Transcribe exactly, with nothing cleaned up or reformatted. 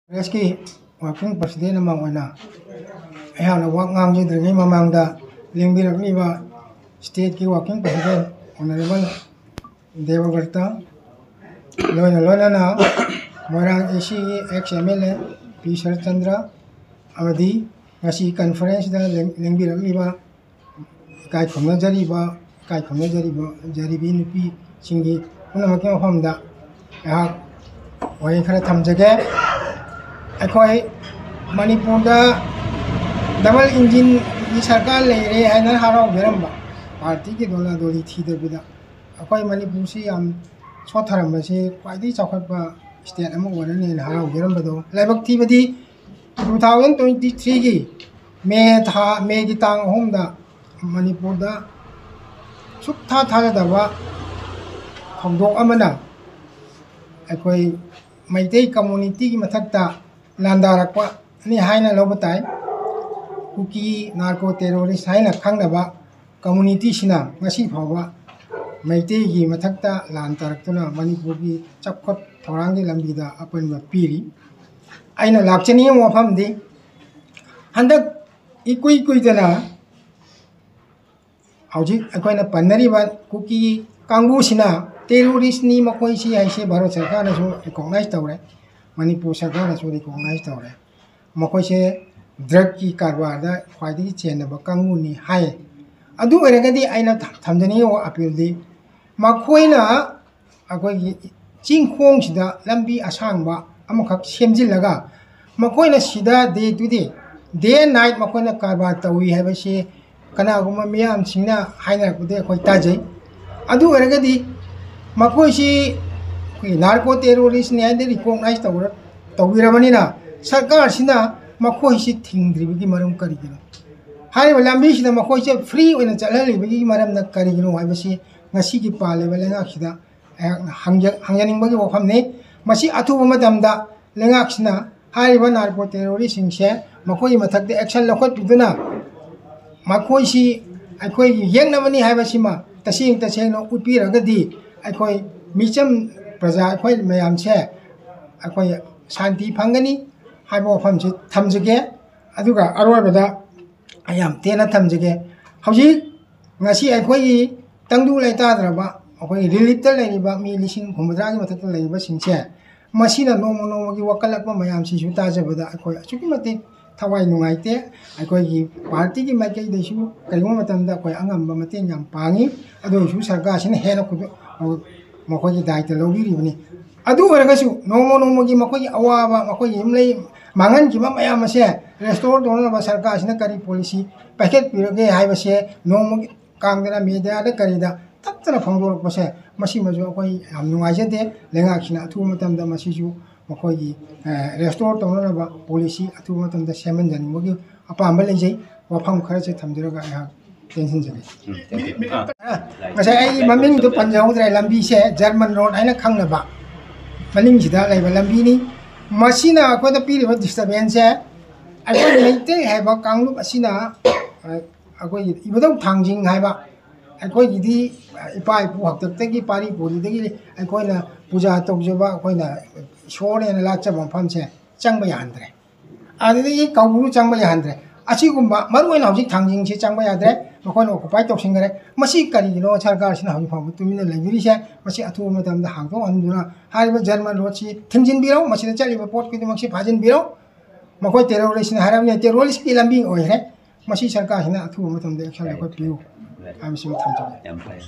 ꯀꯣꯡꯒ꯭ꯔꯦꯁꯀꯤ working president ꯑꯃ ꯑꯣꯏꯅ ꯑꯩꯍꯥꯛꯅ ꯋꯥ ꯉꯥꯡꯖꯗ꯭ꯔꯤꯉꯩ ꯃꯃꯥꯡꯗ ꯂꯦꯡꯕꯤꯔꯛꯂꯤꯕ ꯁ꯭ꯇꯦꯠꯀꯤ ꯋꯥꯔꯀꯤꯡ ꯄ꯭ꯔꯁꯤꯗꯦꯟ ꯑꯣꯅꯔꯦꯕꯜ ꯗꯦꯕꯕ꯭ꯔꯇ, ꯂꯣꯏꯅ ꯂꯣꯏꯅꯅ ꯃꯣꯏꯔꯥꯡ ꯑꯦ ꯁꯤꯒꯤ ꯑꯦꯛꯁ ꯑꯦꯝ ꯑꯦꯜ ꯑꯦ ꯄꯤ ꯁꯔꯠꯆꯟꯗ꯭ꯔ ꯑꯃꯗꯤ ꯉꯁꯤ ꯀꯟꯐꯔꯦꯟꯁꯇ ꯂꯦꯡ-, ꯂꯦꯡꯕꯤꯔꯛꯂꯤꯕ ꯏꯀꯥꯏ ꯈꯨꯝꯅꯖꯔꯤꯕ, ꯏꯀꯥꯏ ꯈꯨꯝꯅꯖꯔꯤꯕ, ꯖꯔꯤꯕꯤ ꯅꯨꯄꯤꯁꯤꯡꯒꯤ ꯄꯨꯝꯅꯃꯛꯀꯤ ꯃꯐꯝꯗ ꯑꯩꯍꯥꯛ ꯋꯥꯍꯩ ꯈꯔ ꯊꯝꯖꯒꯦ꯫ ꯑꯩꯈꯣꯏ ꯃꯅꯤꯄꯨꯔꯗ ꯗꯕꯜ ꯏꯟꯖꯤꯟꯒꯤ ꯁꯔꯀꯥꯔ ꯂꯩꯔꯦ ꯍꯥꯏꯅ ꯍꯔꯥꯎꯖꯔꯝꯕ, ꯄꯥꯔꯇꯤꯒꯤ ꯗꯣꯂꯥ ꯗꯣꯂꯤ ꯊꯤꯗꯕꯤꯗ ꯑꯩꯈꯣꯏ ꯃꯅꯤꯄꯨꯔꯁꯤ ꯌꯥꯝ ꯁꯣꯠꯊꯔꯝꯕꯁꯤ ꯈ꯭ꯋꯥꯏꯗꯒꯤ ꯆꯥꯎꯈꯠꯄ ꯁ꯭ꯇꯦꯠ ꯑꯃ ꯑꯣꯏꯔꯅꯤꯅ ꯍꯔꯥꯎꯖꯔꯝꯕꯗꯣ ꯂꯥꯏꯕꯛ ꯊꯤꯕꯗꯤ two thousand twenty threeꯒꯤ ꯃꯦ ꯊꯥ, ꯃꯦꯒꯤ ꯇꯥꯡ ꯑꯍꯨꯝꯗ ꯃꯅꯤꯄꯨꯔꯗ ꯁꯨꯛꯊꯥ ꯊꯥꯖꯗꯕ ꯊꯧꯗꯣꯛ ꯑꯃꯅ ꯑꯩꯈꯣꯏ ꯃꯩꯇꯩ ꯀꯝꯃꯨꯅꯤꯇꯤꯒꯤ ꯃꯊꯛꯇ ꯂꯥꯟꯗꯥꯔꯛꯄꯅꯤ ꯍꯥꯏꯅ ꯂꯧꯕ ꯇꯥꯏ꯫ ꯀꯨꯀꯤ ꯅꯥꯔꯀꯣ ꯇꯦꯔꯣꯔꯤꯁ ꯍꯥꯏꯅ ꯈꯪꯅꯕ ꯀꯝꯃꯨꯅꯤꯇꯤꯁꯤꯅ ꯉꯁꯤ ꯐꯥꯎꯕ ꯃꯩꯇꯩꯒꯤ ꯃꯊꯛꯇ ꯂꯥꯟ ꯇꯥꯔꯛꯇꯨꯅ ꯃꯅꯤꯄꯨꯔꯒꯤ ꯆꯥꯎꯈꯠ ꯊꯧꯔꯥꯡꯒꯤ ꯂꯝꯕꯤꯗ ꯑꯄꯟꯕ ꯄꯤꯔꯤ꯫ ꯑꯩꯅ ꯂꯥꯛꯆꯅꯤꯡꯉꯤꯕ ꯋꯥꯐꯝꯗꯤ, ꯍꯟꯗꯛ ꯏꯀꯨꯏ ꯀꯨꯏꯗꯅ ꯍꯧꯖꯤꯛ ꯑꯩꯈꯣꯏꯅ ꯄꯟꯅꯔꯤꯕ ꯀꯨꯀꯤ ꯀꯥꯡꯕꯨꯁꯤꯅ ꯇꯦꯔꯣꯔꯤꯁꯅꯤ ꯃꯈꯣꯏꯁꯤ ꯍꯥꯏꯁꯦ ꯚꯥꯔꯠ ꯁꯔꯀꯥꯔꯅꯁꯨ ꯔꯤꯀꯣꯛꯅꯥꯏꯁ ꯇꯧꯔꯦ, ꯃꯅꯤꯄꯨꯔ ꯁꯔꯀꯥꯔꯅꯁꯨ ꯔꯤꯀꯣꯛꯅꯥꯏꯁ ꯇꯧꯔꯦ꯫ ꯃꯈꯣꯏꯁꯦ ꯗ꯭ꯔꯒꯀꯤ ꯀꯔꯕꯥꯔꯗ ꯈ꯭ꯋꯥꯏꯗꯒꯤ ꯆꯦꯟꯅꯕ ꯀꯥꯡꯕꯨꯅꯤ ꯍꯥꯏ꯫ ꯑꯗꯨ ꯑꯣꯏꯔꯒꯗꯤ ꯑꯩꯅ ꯊꯝꯖꯅꯤꯡꯉꯤꯕ ꯑꯄꯤꯜꯗꯤ, ꯃꯈꯣꯏꯅ ꯑꯩꯈꯣꯏꯒꯤ ꯆꯤꯡꯈꯣꯡꯁꯤꯗ ꯂꯝꯕꯤ ꯑꯁꯥꯡꯕ ꯑꯃꯈꯛ ꯁꯦꯝꯖꯤꯜꯂꯒ ꯃꯈꯣꯏꯅ ꯁꯤꯗ day to day, day and night ꯃꯈꯣꯏꯅ ꯀꯔꯕꯥꯔ ꯇꯧꯏ ꯍꯥꯏꯕꯁꯤ ꯀꯅꯥꯒꯨꯝꯕ ꯃꯤꯌꯥꯝꯁꯤꯡꯅ ꯍꯥꯏꯅꯔꯛꯄꯗ ꯑꯩꯈꯣꯏ ꯇꯥꯖꯩ꯫ ꯑꯗꯨ ꯑꯣꯏꯔꯒꯗꯤ ꯃꯈꯣꯏꯁꯤ ꯑꯩꯈꯣꯏꯒꯤ ꯅꯥꯔꯀꯣ ꯇꯦꯔꯣꯔꯤꯁꯅꯤ ꯍꯥꯏꯅ ꯔꯤꯀꯣꯛꯅꯥꯏꯁ ꯇꯧꯔ-, ꯇꯧꯕꯤꯔꯕꯅꯤꯅ ꯁꯔꯀꯥꯔꯁꯤꯅ ꯃꯈꯣꯏꯁꯤ ꯊꯤꯡꯗ꯭ꯔꯤꯕꯒꯤ ꯃꯔꯝ ꯀꯔꯤꯒꯤꯅꯣ? ꯍꯥꯏꯔꯤꯕ ꯂꯝꯕꯤꯁꯤꯗ ꯃꯈꯣꯏꯁꯦ ꯐ꯭ꯔꯤ ꯑꯣꯏꯅ ꯆꯠꯍꯜꯂꯤꯕꯒꯤ ꯃꯔꯝꯅ ꯀꯔꯤꯒꯤꯅꯣ ꯍꯥꯏꯕꯁꯤ ꯉꯁꯤꯒꯤ ꯄꯥꯜꯂꯤꯕ ꯂꯩꯉꯥꯛꯁꯤꯗ ꯑꯩꯍꯥꯛꯅ ꯍꯪꯖ-, ꯍꯪꯖꯅꯤꯡꯕꯒꯤ ꯋꯥꯐꯝꯅꯤ꯫ ꯃꯁꯤ ꯑꯊꯨꯕ ꯃꯇꯝꯗ ꯂꯩꯉꯥꯛꯁꯤꯅ ꯍꯥꯏꯔꯤꯕ ꯅꯥꯔꯀꯣ ꯇꯦꯔꯣꯔꯤꯁꯁꯤꯡꯁꯦ ꯃꯈꯣꯏꯒꯤ ꯃꯊꯛꯇ ꯑꯦꯛꯁꯟ ꯂꯧꯈꯠꯄꯤꯗꯨꯅ ꯃꯈꯣꯏꯁꯤ ꯑꯩꯈꯣꯏꯒꯤ ꯌꯦꯛꯅꯕꯅꯤ ꯍꯥꯏꯕꯁꯤꯃ ꯇꯁꯦꯡ ꯇꯁꯦꯡꯅ ꯎꯠꯄꯤꯔꯒꯗꯤ ꯑꯩꯈꯣꯏ ꯃꯤꯆꯝ ꯄ꯭ꯔꯖꯥ ꯑꯩꯈꯣꯏ ꯃꯌꯥꯝꯁꯦ ꯑꯩꯈꯣꯏ ꯁꯥꯟꯇꯤ ꯐꯪꯒꯅꯤ ꯍꯥꯏꯕ ꯋꯥꯐꯝꯁꯤ ꯊꯝꯖꯒꯦ꯫ ꯑꯗꯨꯒ ꯑꯔꯣꯏꯕꯗ ꯑꯩ ꯌꯥꯝ ꯇꯦꯟꯅ ꯊꯝꯖꯒꯦ꯫ ꯍꯧꯖꯤꯛ ꯉꯁꯤ ꯑꯩꯈꯣꯏꯒꯤ ꯇꯪꯗꯨ ꯂꯩꯇꯥꯗ꯭ꯔꯕ ꯑꯩꯈꯣꯏꯒꯤ ꯔꯤꯂꯤꯞꯇ ꯂꯩꯔꯤꯕ ꯃꯤ ꯂꯤꯁꯤꯡ ꯍꯨꯝꯐꯨꯇꯔꯥꯒꯤ ꯃꯊꯛꯇ ꯂꯩꯔꯤꯕꯁꯤꯡꯁꯦ, ꯃꯁꯤꯅ ꯅꯣꯡꯃ ꯅꯣꯡꯃꯒꯤ ꯋꯥꯀꯠꯂꯛꯄ ꯃꯌꯥꯝꯁꯤꯁꯨ ꯇꯥꯖꯕꯗ ꯑꯩꯈꯣꯏ ꯑꯁꯨꯛꯀꯤ ꯃꯇꯤꯛ ꯊꯋꯥꯏ ꯅꯨꯡꯉꯥꯏꯇꯦ꯫ ꯑꯩꯈꯣꯏꯒꯤ ꯄꯥꯔꯇꯤꯒꯤ ꯃꯥꯏꯀꯩꯗꯩꯁꯨ ꯀꯔꯤꯒꯨꯝꯕ ꯃꯇꯝꯗ ꯑꯩꯈꯣꯏ ꯑꯉꯝꯕ ꯃꯇꯦꯡ ꯌꯥꯝ ꯄꯥꯡꯉꯤ꯫ ꯑꯗꯨ ꯑꯣꯏꯔꯁꯨ ꯁꯔꯀꯥꯔꯁꯤꯅ ꯍꯦꯟꯅ ꯈꯨꯗꯣ-, ꯃꯈꯣꯏꯒꯤ ꯗꯥꯏꯇ ꯂꯧꯕꯤꯔꯤꯕꯅꯤ꯫ ꯑꯗꯨ ꯑꯣꯏꯔꯒꯁꯨ ꯅꯣꯡꯃ ꯅꯣꯡꯃꯒꯤ ꯃꯈꯣꯏꯒꯤ ꯑꯋꯥꯕ, ꯃꯈꯣꯏꯒꯤ ꯌꯨꯝꯂꯩ ꯃꯥꯡꯍꯟꯈꯤꯕ ꯃꯌꯥꯝ ꯑꯁꯦ ꯔꯦꯁꯇꯣꯔ ꯇꯧꯅꯅꯕ ꯁꯔꯀꯥꯔꯁꯤꯅ ꯀꯔꯤ ꯄꯣꯂꯤꯁꯤ ꯄꯥꯏꯈꯠꯄꯤꯔꯒꯦ ꯍꯥꯏꯕꯁꯦ ꯅꯣꯡꯃꯒꯤ ꯀꯥꯡꯗꯅ ꯃꯦꯗꯤꯌꯥꯗ ꯀꯔꯤꯗ ꯇꯞꯇꯅ ꯐꯣꯡꯗꯣꯔꯛꯄꯁꯦ, ꯃꯁꯤꯃꯁꯨ ꯑꯩꯈꯣꯏ ꯌꯥꯝ ꯅꯨꯡꯉꯥꯏꯖꯗꯦ꯫ ꯂꯩꯉꯥꯛꯁꯤꯅ ꯑꯊꯨꯕ ꯃꯇꯝꯗ ꯃꯁꯤꯁꯨ ꯃꯈꯣꯏꯒꯤ, ꯑ, ꯔꯦꯁꯇꯣꯔ ꯇꯧꯅꯅꯕ ꯄꯣꯂꯤꯁꯤ ꯑꯊꯨꯕ ꯃꯇꯝꯗ ꯁꯦꯝꯍꯟꯖꯅꯤꯡꯕꯒꯤ ꯑꯄꯥꯝꯕ ꯂꯩꯖꯩ꯫ ꯋꯥꯐꯝ ꯈꯔꯁꯦ ꯊꯝꯖꯔꯒ ꯑꯩꯍꯥꯛ ꯇꯦꯟꯁꯤꯟꯖꯒꯦ꯫ ꯎꯝ, thank you꯫ ꯑꯥ, ꯑ, ꯉꯁꯥꯏ ꯑꯩꯒꯤ ꯃꯃꯤꯡꯗꯨ ꯄꯟꯖꯍꯧꯗ꯭ꯔꯦ꯫ ꯂꯝꯕꯤꯁꯦ ꯖꯔꯃꯟ ꯔꯣꯗ ꯍꯥꯏꯅ ꯈꯪꯅꯕ ꯃꯅꯤꯡꯁꯤꯗ ꯂꯩꯕ ꯂꯝꯕꯤꯅꯤ꯫ ꯃꯁꯤꯅ ꯑꯩꯈꯣꯏꯗ ꯄꯤꯔꯤꯕ ꯗꯤꯁꯇꯔꯕꯦꯟꯁꯁꯦ, ꯑꯩꯈꯣꯏ ꯃꯩꯇꯩ ꯍꯥꯏꯕ ꯀꯥꯡꯂꯨꯞ ꯑꯁꯤꯅ, ꯑ, ꯑꯩꯈꯣꯏꯒꯤ ꯏꯕꯨꯙꯧ ꯊꯥꯡꯖꯤꯡ ꯍꯥꯏꯕ, ꯑꯩꯈꯣꯏꯒꯤꯗꯤ ꯏꯄꯥ ꯏꯄꯨ ꯍꯥꯛꯇꯛꯇꯒꯤ ꯄꯥꯔꯤ ꯄꯨꯔꯤꯗꯒꯤ ꯑꯩꯈꯣꯏꯅ ꯄꯨꯖꯥ ꯇꯧꯖꯕ, ꯑꯩꯈꯣꯏꯅ ꯏꯁꯣꯔꯅꯦꯅ ꯂꯥꯠꯆꯕ ꯃꯐꯝꯁꯦ ꯆꯪꯕ ꯌꯥꯍꯟꯗ꯭ꯔꯦ꯫ ꯑꯗꯨꯗꯒꯤ ꯀꯧꯕ꯭ꯔꯨ ꯆꯪꯕ ꯌꯥꯍꯟꯗ꯭ꯔꯦ꯫ ꯑꯁꯤꯒꯨꯝꯕ ꯃꯔꯨꯑꯣꯏꯅ ꯍꯧꯖꯤꯛ ꯊꯥꯡꯖꯤꯡꯁꯤ ꯆꯪꯕ ꯌꯥꯗ꯭ꯔꯦ, ꯃꯈꯣꯏꯅ ꯑꯣꯀꯨꯄꯥꯏ ꯇꯧꯁꯤꯟꯈꯔꯦ꯫ ꯃꯁꯤ ꯀꯔꯤꯒꯤꯅꯣ ꯁꯔꯀꯥꯔꯁꯤꯅ ꯍꯧꯖꯤꯛ ꯐꯥꯎꯕ ꯇꯨꯃꯤꯟꯅ ꯂꯩꯕꯤꯔꯤꯁꯦ? ꯃꯁꯤ ꯑꯊꯨꯕ ꯃꯇꯝꯗ ꯍꯥꯡꯗꯣꯛꯍꯟꯗꯨꯅ ꯍꯥꯏꯔꯤꯕ ꯖꯔꯃꯟ ꯔꯣꯗꯁꯤ ꯊꯤꯡꯖꯤꯟꯕꯤꯔꯣ꯫ ꯃꯁꯤꯗ ꯆꯠꯂꯤꯕ ꯄꯣꯠ ꯈꯨꯗꯤꯡꯃꯛꯁꯤ ꯐꯥꯖꯤꯟꯕꯤꯔꯣ꯫ ꯃꯈꯣꯏ ꯇꯦꯔꯣꯔꯤꯁ꯭ꯠꯅꯤ ꯍꯥꯏꯔꯕꯅꯤꯅ ꯇꯦꯔꯣꯔꯤꯁ꯭ꯠꯀꯤ ꯂꯝꯕꯤ ꯑꯣꯏꯈ꯭ꯔꯦ꯫ ꯃꯁꯤ ꯁꯔꯀꯥꯔꯁꯤꯅ ꯑꯊꯨꯕ ꯃꯇꯝꯗ ꯑꯦꯛꯁꯟ ꯂꯧꯈꯠꯄꯤꯌꯨ ꯍꯥꯏꯕꯁꯤꯃ ꯊꯝꯖꯒꯦ꯫ ꯌꯥꯝ ꯐꯔꯦ꯫